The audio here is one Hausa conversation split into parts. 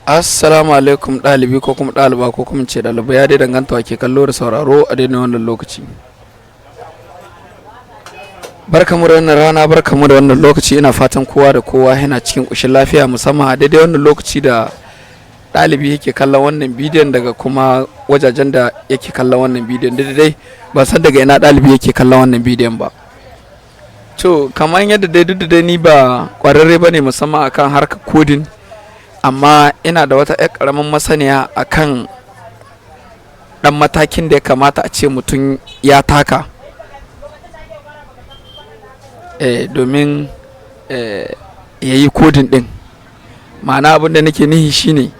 Assalamu alaikum ɗalibi ko kuma ɗaliba ko kuma ce ɗalibai, ya dai danganta wa ke kallo da sauraro a daidai wannan lokaci. Barkamu da wannan rana, barkamu da wannan lokaci. Ina fatan kowa da kowa yana cikin ƙoshin lafiya, musamman a daidai wannan lokaci da ɗalibi yake kallon wannan bidiyon daga kuma wajajen da yake kallon wannan bidiyon. Daidai ban san daga ina ɗalibi yake kallon wannan bidiyon ba. To, kamar yadda dai duk da dai ni ba ƙwararre ba ne musamman akan harkar coding, amma ina da wata 'yar ƙaramin masaniya akan ɗan matakin da ya kamata a ce mutum ya taka domin ya yi coding ɗin. Ma'ana, abin da nake nufi shine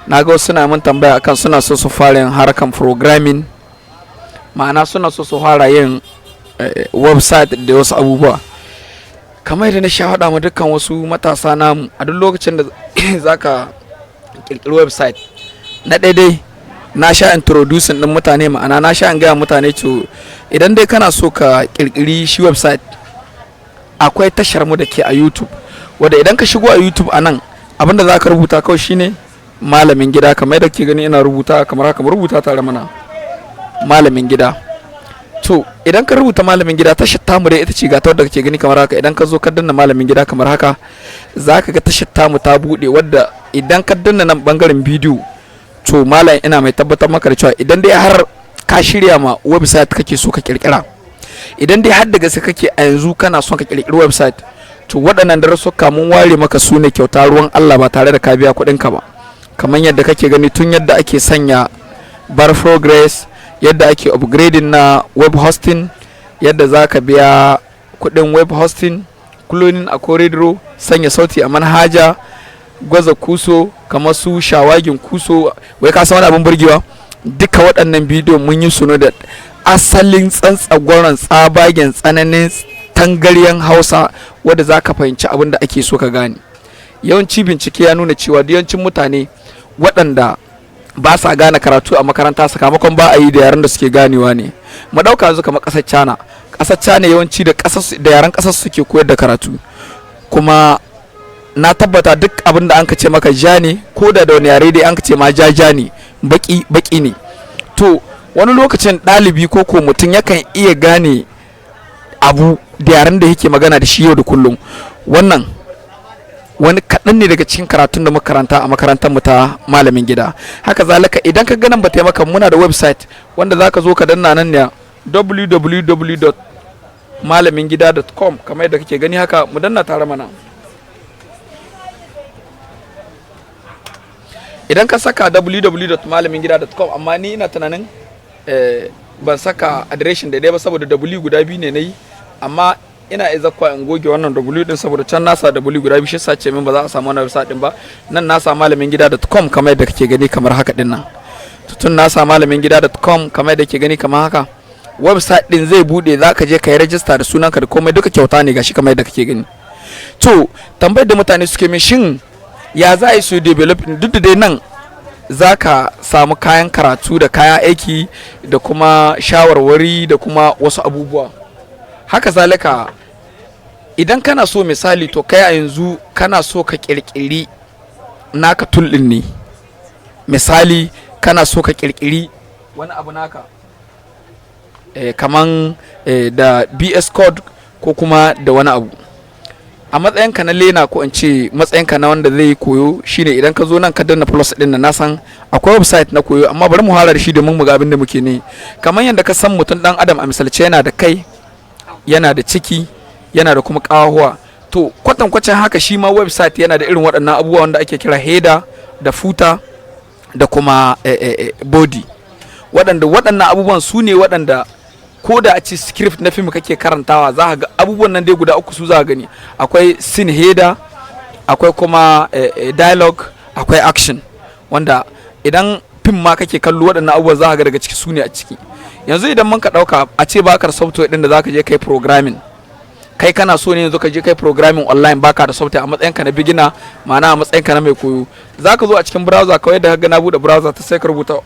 na ga wasu suna min tambaya akan suna so su fara yin harkan programming, ma'ana suna so su fara yin website da wasu abubuwa. Kamar yadda na sha faɗa ma dukkan wasu matasa namu, a duk lokacin da za ka ƙirƙiri website, na daidai na sha introducing ɗin mutane, ma'ana na sha in gaya mutane to idan dai kana so ka ƙirƙiri shi website, akwai tashar mu da ke a YouTube, wadda idan ka shigo a YouTube a nan, abinda za ka rubuta kawai shine Malamin Gida. Kamar yadda ke gani ina rubuta kamar haka, mu rubuta tare mana, Malamin Gida. To, idan ka rubuta Malamin Gida, tashar tamu dai ita ce ga ta wadda kake gani kamar haka. Idan ka zo ka danna Malamin Gida kamar haka, za ka ga tashar tamu ta buɗe, wadda idan ka danna nan bangaren bidiyo, to malam, ina mai tabbatar maka da cewa idan dai har ka shirya ma website kake so ka kirkira, idan dai har da gaske kake a yanzu kana son ka kirkiri website, to waɗannan darussuka mun ware maka su ne kyauta ruwan Allah, ba tare da ka biya kuɗin ka ba. Kamar yadda kake gani, tun yadda ake sanya bar progress, yadda ake upgrading na web hosting, yadda za ka biya kuɗin web hosting, cloning a CorelDRAW, sanya sauti a manhaja, gwaza cursor kamar su shawagin cursor. Wai ka san wani abin burgewa? Duka waɗannan bidiyo mun yi su ne da asalin tsantsagwaron tsabagen tsananin tangaryan Hausa, wadda za ka fahimci abin da ake so ka gane. Yawanci bincike ya nuna cewa yawancin mutane waɗanda ba sa gane karatu a makaranta, sakamakon ba a yi da yaren da suke ganewa ne. Mu ɗauka yanzu kamar ƙasar China. Ƙasar China yawanci da ƙasar da yaren ƙasar suke koyar da karatu, kuma na tabbata duk abin da an ka ce maka ja ne, ko da da wani yare dai an ka ce ma ja, ja ne, baki baki ne. To, wani lokacin ɗalibi ko ko mutum yakan iya gane abu da yaren da yake magana da shi yau da kullum. Wannan wani kaɗan ne daga cikin karatun da muka karanta a makarantar mu ta Malamin Gida. Haka zalika, idan ka ganin ba taimaka, muna da website wanda zaka zo ka danna nan ne, www.malamingida.com, kamar yadda kake gani haka. Mu danna tare mana. Idan ka saka www.malamingida.com, amma ni ina tunanin ban saka adireshin daidai ba, saboda w guda biyu ne na yi, amma ina iya zakwa in goge wannan w din, saboda can nasa w guda biyu, shi yasa ce min ba za a samu wannan website din ba. Nan na sa malamingida.com kamar yadda kake gani kamar haka din nan. Tun na sa malamingida.com kamar yadda kake gani kamar haka, website din zai bude. Za ka je ka yi register da sunanka da komai, duka kyauta ne. Gashi kamar yadda kake gani. To, tambayar da mutane suke min, shin ya za a yi su develop? Duk da dai nan za ka samu kayan karatu da kayan aiki da kuma shawarwari da kuma wasu abubuwa. Haka zalika, idan kana so, misali, to kai a yanzu kana so ka kirkiri naka tool din ne, misali kana so ka kirkiri wani abu naka kaman da VS Code ko kuma da wani abu, a matsayinka na learner, ko in ce matsayinka na wanda zai koyo, shine idan ka zo nan ka danna plus din nan. Na san akwai website na koyo, amma bari mu fara da shi domin mu ga abin da muke ne. Kamar yadda ka san mutum dan adam a misalce yana da kai, yana da ciki, yana da kuma ƙahuwa, to kwatankwacin haka shi ma website yana da irin waɗannan abubuwa wanda ake kira header da footer da kuma body. Waɗanda waɗannan abubuwan su ne waɗanda ko da a ce script na fim kake karantawa, za ka ga abubuwan nan dai guda uku su za ka gani. Akwai scene header, akwai kuma dialogue, akwai action, wanda idan fim ma kake kallo, waɗannan abubuwan za ka ga daga ciki su ne a ciki. Yanzu idan mun ka ɗauka a ce baka da software ɗin da za ka je kai programming, kai kana so ne yanzu ka je kai programming online, baka da software, a matsayinka na beginner, ma'ana a matsayinka na mai koyo, za ka zo a cikin browser kawai da ka ga na buɗe browser ta, sai ka rubuta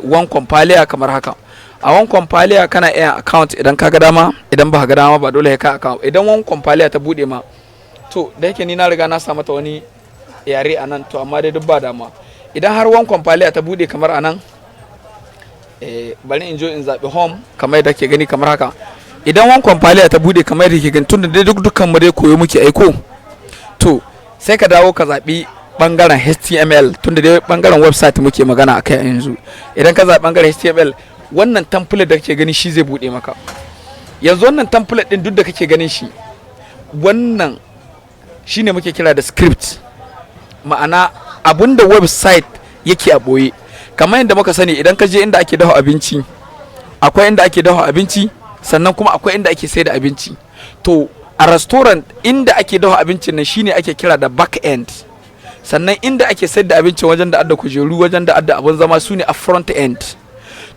One Compiler kamar haka. A One Compiler kana iya account idan ka ga dama, idan ba ka ga dama ba dole ka account. Idan One Compiler ta bude ma, to da yake ni na riga na sa mata wani yare a nan. To, amma dai duk ba dama. Idan har One Compiler ta bude kamar a nan, bari in zo in zaɓi home kamar yadda ke gani kamar haka. Idan One Compiler ta bude kamar yadda ke gani, tunda dai duk dukkan mu dai koyo muke aiko, to sai ka dawo ka zaɓi bangaren HTML, tunda dai bangaren website muke magana akai a yanzu. Idan ka zaɓi bangaren HTML, wannan template da kake gani shi zai bude maka. Yanzu wannan template din duk da kake ganin shi, wannan shine muke kira da script, ma'ana abinda website yake a ɓoye. Kamar yadda muka sani, idan ka je inda ake dafa abinci, akwai inda ake dafa abinci, sannan kuma akwai inda ake sai da abinci. To, a restaurant, inda ake dafa abincin nan shine ake kira da back end, sannan inda ake sayar da abincin, wajen da adda kujeru, wajen da adda abun zama, su ne a front end.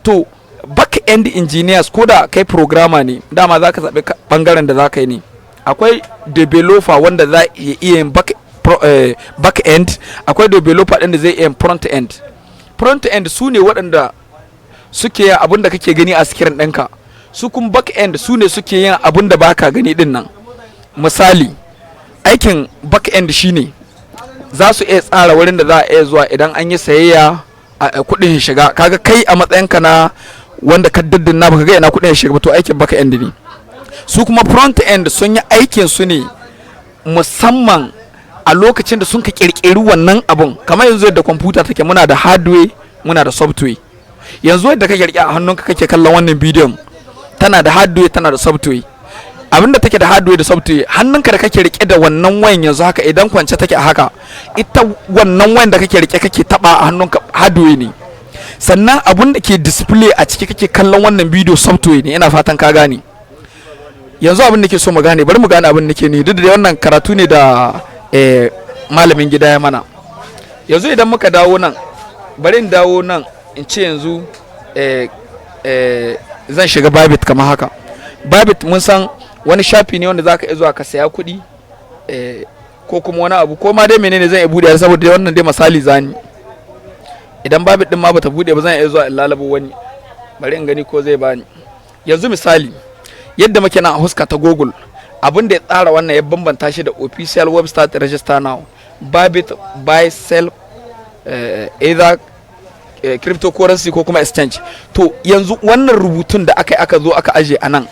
To, back end engineers, ko da kai programmer ne, dama za ka zaɓi ɓangaren da za ka yi ne. Akwai developer wanda za iya yin back end, akwai developer ɗin da zai iya yin front end. Front end su ne waɗanda suke yin abin da kake gani a screen ɗinka. Su kuma back end su ne suke yin abin da baka gani ɗin nan. Misali, aikin back end shine za su iya tsara wurin da za a iya zuwa idan an yi sayayya a kuɗin shiga. Kaga kai a matsayinka na wanda ka daddana, baka ga ina kuɗin ya shiga ba. To, aikin back end ne. Su kuma front end sun yi aikin su ne musamman a lokacin da sun ka kirkiri wannan abun. Kamar yanzu yadda kwamfuta take, muna da hardware, muna da software. Yanzu yadda kake rike a hannunka kake kallon wannan bidiyon, tana da hardware, tana da software. Abinda take da hardware da software, hannunka da kake rike da wannan wayan yanzu haka, idan kwance take a haka, ita wannan wayan da kake rike kake taba a hannunka hardware ne. Sannan abun da ke display a ciki kake kallon wannan bidiyo software ne. Ina fatan ka gane. Yanzu abin da ke so mu gane, bari mu gane abin da ke ni, duk da wannan karatu ne da malamin gida ya mana. Yanzu idan muka dawo nan, bari in dawo nan in ce yanzu zan shiga Bybit kamar haka. Bybit mun san wani shafi ne wanda zaka iya zuwa ka saya kuɗi ko kuma wani abu, ko ma dai menene. Zan iya buɗe saboda wannan dai misali zani. Idan Bybit din ma bata buɗe ba, zan iya zuwa in lalabo wani. Bari in gani ko zai bani. Yanzu misali, yadda muke nan a huska ta Google, abin da ya tsara wannan ya bambanta shi da official website, register now, Bybit, buy, sell either cryptocurrency ko kuma exchange. To, yanzu wannan rubutun da aka yi aka zo aka aje a nan,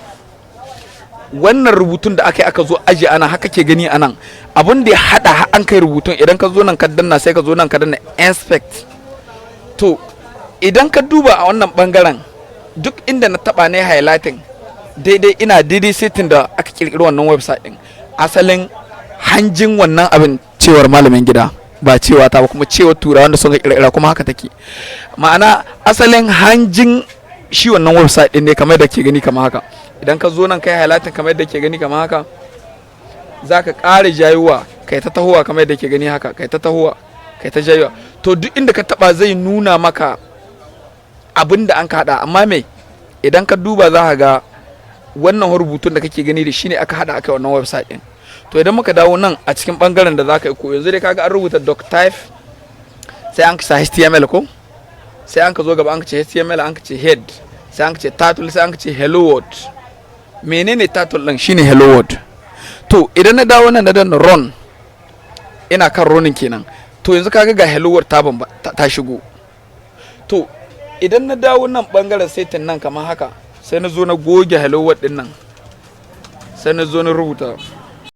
wannan rubutun da aka yi aka zo aje a nan, haka ke gani a nan, abin da ya hada an kai rubutun, idan ka zo nan ka danna, sai ka zo nan ka danna inspect. To, idan ka duba a wannan bangaren, duk inda na taba ne highlighting daidai, ina daidai setting da aka kirkiri wannan website din, asalin hanjin wannan abin, cewar malamin gida, ba cewa ta ba, kuma cewar turawan da sun kirkira, kuma haka take. Ma'ana, asalin hanjin shi wannan website din ne, kamar da ke gani kamar haka. Idan ka zo nan kai highlighting kamar da ke gani kamar haka, za ka ƙara jayuwa, kai ta tahowa kamar da ke gani haka, kai ta tahowa, kai ta jayuwa. To, duk inda ka taba zai nuna maka abin da an ka hada. Amma me, idan ka duba za ka ga wannan rubutun da kake gani da shine aka hada aka wannan website din. To, idan muka dawo nan a cikin bangaren da zaka yi ko yanzu dai, kaga an rubuta doc type, sai an sa HTML, ko sai an ka zo gaba an ce HTML, an ce head, sai an ce title, sai an ce hello world. Menene title din? Shine hello world. To, idan na dawo nan na danna run, ina kan running kenan. To, yanzu kaga ga hello world ta ta shigo. To, idan na dawo nan bangaren setting nan kamar haka, sai na zo na goge hello world din nan, sai na zo na rubuta